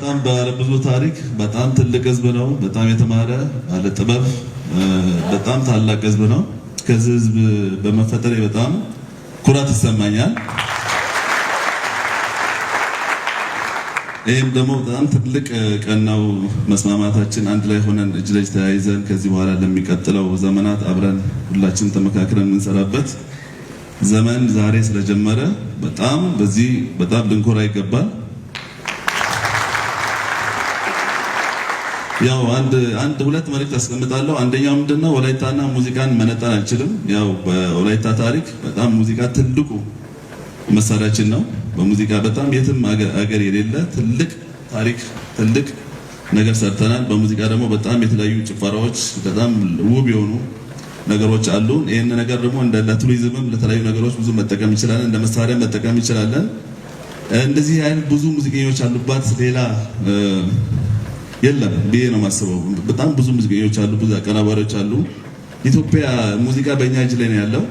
በጣም ባለ ብዙ ታሪክ፣ በጣም ትልቅ ህዝብ ነው። በጣም የተማረ፣ ባለ ጥበብ፣ በጣም ታላቅ ህዝብ ነው። ከዚህ ህዝብ በመፈጠሬ በጣም ኩራት ይሰማኛል። ይህም ደግሞ በጣም ትልቅ ቀን ነው። መስማማታችን፣ አንድ ላይ ሆነን እጅ ለእጅ ተያይዘን ከዚህ በኋላ ለሚቀጥለው ዘመናት አብረን ሁላችን ተመካክረን የምንሰራበት ዘመን ዛሬ ስለጀመረ በጣም በዚህ በጣም ልንኮራ ይገባል። ያው አንድ አንድ ሁለት መልእክት አስቀምጣለሁ። አንደኛው ምንድነው፣ ወላይታና ሙዚቃን መነጠል አንችልም። ያው በወላይታ ታሪክ በጣም ሙዚቃ ትልቁ መሳሪያችን ነው። በሙዚቃ በጣም የትም አገር የሌለ ትልቅ ታሪክ፣ ትልቅ ነገር ሰርተናል። በሙዚቃ ደግሞ በጣም የተለያዩ ጭፈራዎች፣ በጣም ውብ የሆኑ ነገሮች አሉ። ይህን ነገር ደግሞ እንደ ለቱሪዝምም ለተለያዩ ነገሮች ብዙ መጠቀም እንችላለን። እንደ መሳሪያ መጠቀም እንችላለን። እንደዚህ አይነት ብዙ ሙዚቀኞች አሉባት ሌላ የለም ብዬ ነው የማስበው። በጣም ብዙ ሙዚቀኞች አሉ፣ ብዙ አቀናባሪዎች አሉ። ኢትዮጵያ ሙዚቃ በእኛ እጅ ላይ ነው ያለው።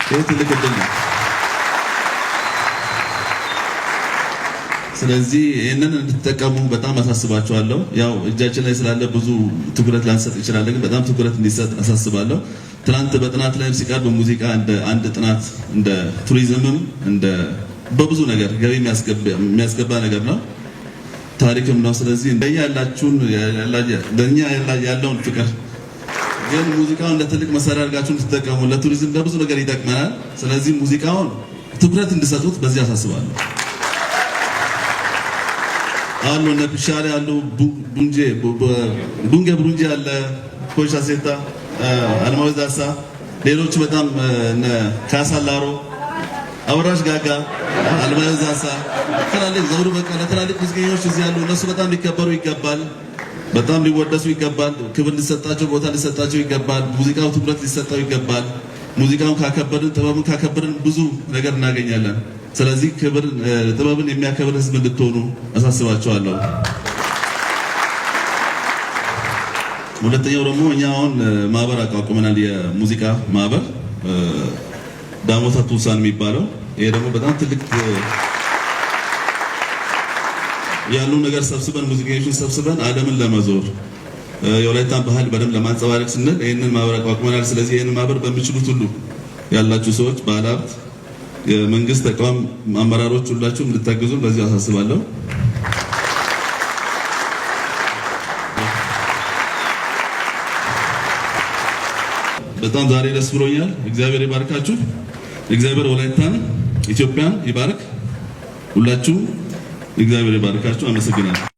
ይህ ትልቅ እድል ነው። ስለዚህ ይህንን እንድትጠቀሙ በጣም አሳስባችኋለሁ። ያው እጃችን ላይ ስላለ ብዙ ትኩረት ላንሰጥ እንችላለን፣ ግን በጣም ትኩረት እንዲሰጥ አሳስባለሁ። ትናንት በጥናት ላይም ሲቀርብ ሙዚቃ እንደ አንድ ጥናት፣ እንደ ቱሪዝምም፣ እንደ በብዙ ነገር ገቢ የሚያስገባ ነገር ነው፣ ታሪክም ነው። ስለዚህ እንደኛ ያላችሁን፣ ለኛ ያለውን ፍቅር ግን ሙዚቃውን እንደ ትልቅ መሳሪያ አድርጋችሁ እንድትጠቀሙ ለቱሪዝም ለብዙ ነገር ይጠቅመናል። ስለዚህ ሙዚቃውን ትኩረት እንዲሰጡት በዚህ አሳስባለሁ። አሉ እነ ፒሻሌ አሉ፣ ቡንጄ ቡንጌ ብሩንጄ አለ፣ ኮይሻ ሴታ፣ አለማዊ ዛሳ፣ ሌሎቹ በጣም እነ ካሳላሮ፣ አበራሽ ጋጋ፣ አለማዊ ዛሳ፣ ትላልቅ ዘውዱ በቀለ፣ ትላልቅ ሙዚቀኞች እዚህ ያሉ እነሱ በጣም ሊከበሩ ይገባል። በጣም ሊወደሱ ይገባል። ክብር ሊሰጣቸው፣ ቦታ ሊሰጣቸው ይገባል። ሙዚቃው ትኩረት ሊሰጠው ይገባል። ሙዚቃውን ካከበርን፣ ጥበብን ካከበርን ብዙ ነገር እናገኛለን። ስለዚህ ክብር ጥበብን የሚያከብር ህዝብ እንድትሆኑ አሳስባችኋለሁ። ሁለተኛው ደግሞ እኛ አሁን ማህበር አቋቁመናል። የሙዚቃ ማህበር ዳሞታ ቱሳን የሚባለው። ይሄ ደግሞ በጣም ትልቅ ያሉ ነገር ሰብስበን፣ ሙዚቀኞችን ሰብስበን ዓለምን ለመዞር፣ የወላይታን ባህል በደንብ ለማንጸባረቅ ስንል ይህንን ማህበር አቋቁመናል። ስለዚህ ይህንን ማህበር በሚችሉት ሁሉ ያላችሁ ሰዎች፣ ባለሀብት፣ የመንግስት ተቋም አመራሮች ሁላችሁም እንድታግዙን በዚህ አሳስባለሁ። በጣም ዛሬ ደስ ብሎኛል። እግዚአብሔር ይባርካችሁ። እግዚአብሔር ወላይታን፣ ኢትዮጵያን ይባርክ። ሁላችሁም እግዚአብሔር ይባርካችሁ። አመሰግናለሁ።